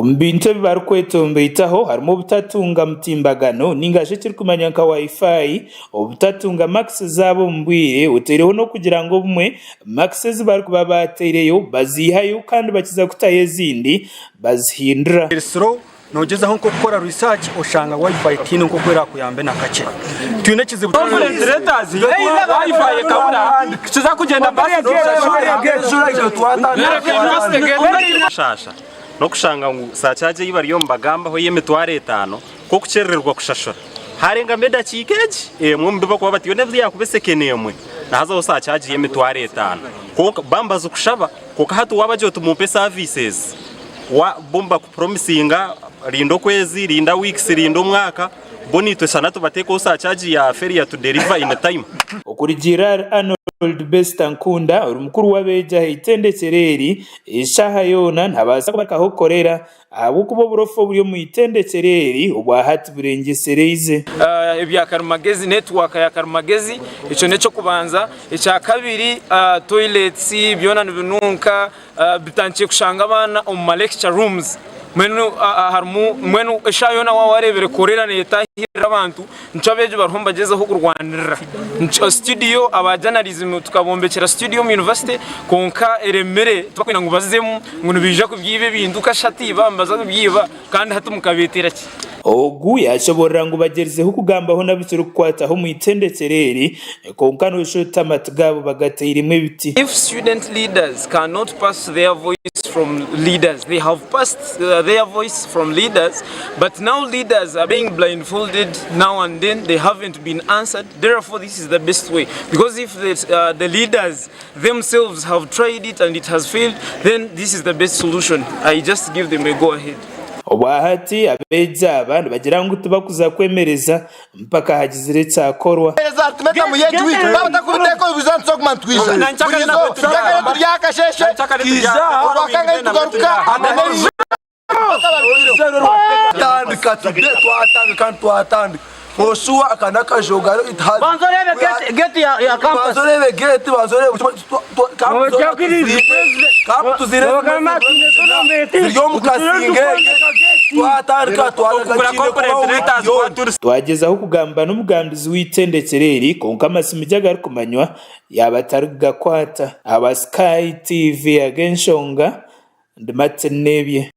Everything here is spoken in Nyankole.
Omu bintu ebi barikwetomboitaho harimu obutatunga mutimbagano ninga shi ekirikumanywa nka Wi-Fi, obutatunga makisi zaabo omu bwire otaireho n'okugira ngu obumwe makisi ezi barikuba baataireyo baziihayo kandi bakiza kutayo ezindi bazihindura. Noogyezaho nk'okukora research oshanga wifi tihaine nk'oku erakuyambe na kakye. Twine ekizibu Shasha n'okushanga ngu surcharge ei bariyo nibagambaho ey'emitwaro etaano k'okukyerererwa kushashura harengamu edakiika egi emwe omu bi barikuba bati yoona ebi yaakuba esekeni emwe nahazaho surcharge y'emitwaro etaano kwonka bambaza kushaba kwonka hati waabagira oti mumpe services bo nibakupromisinga rinda okwezi, rinda weeks, rinda omwaka, bo naitwe shana tubateekeho surcharge ya failure to deliver in time. Okurugiirira ahari Arnold Bester Nkunda ori mukuru w'abeegi aha itendekyero eri, eshaaha yoona nabaasa kuba akahokorera ahabw'okuba oburofa oburi omu itendekyero eri obwahati burengyesereize. Ebya karimagezi, netiwaaka ya karimagezi, ekyo n'eky'okubanza. Ekyakabiri, toilets byona nibinunka. Bitandikire kushanga abaana omu ma lecture rooms mbwenu harimu mbwenu eshaaha yoona waaba wareebire korera neetahirira abantu nikyo abeegi bariho nibagyezaho kurwanirira. Studio aba journalism tukabombekyera studio omu university kwonka eremire tibarikwenda ngu bazemu ngu nibaija kubyiba ebintu kashatu baaba nibaza kubyiba kandi hati mukabeetera ki? Ogu yashoborora ngu bagyerizeho kugambaho n'abikirikukwataho omu itendekyero eri kwonka noshusha oti amatu gaabo bagateiremu ebiti. If student leaders cannot pass their voice from leaders, they have passed their voice from leaders but now leaders are being blindfolded now and then they haven't been answered therefore this is the best way because if the, the leaders themselves have tried it and it has failed then this is the best solution I just give them a go ahead. Obwahati abeegi aba nibagira ngu tibakuza kwemereza mpaka hagizire ekyakorwa. Twatandika today twatandika kandi twatandika for sure aka nakajogaro it has Banza oreebe gate gate ya ya campus. banza oreebe gate banza oreebe camp tuzire ziri omu kasinge twatandika twaraga kiine kubaho week yoona. Twagyezaho kugamba n'omugambizi w'eitendekyero eri kwonka amasimu gye agarikumanywa yaaba atarikugakwata. Aba Sky TV ag'enshonga, ndi Martin Nebye.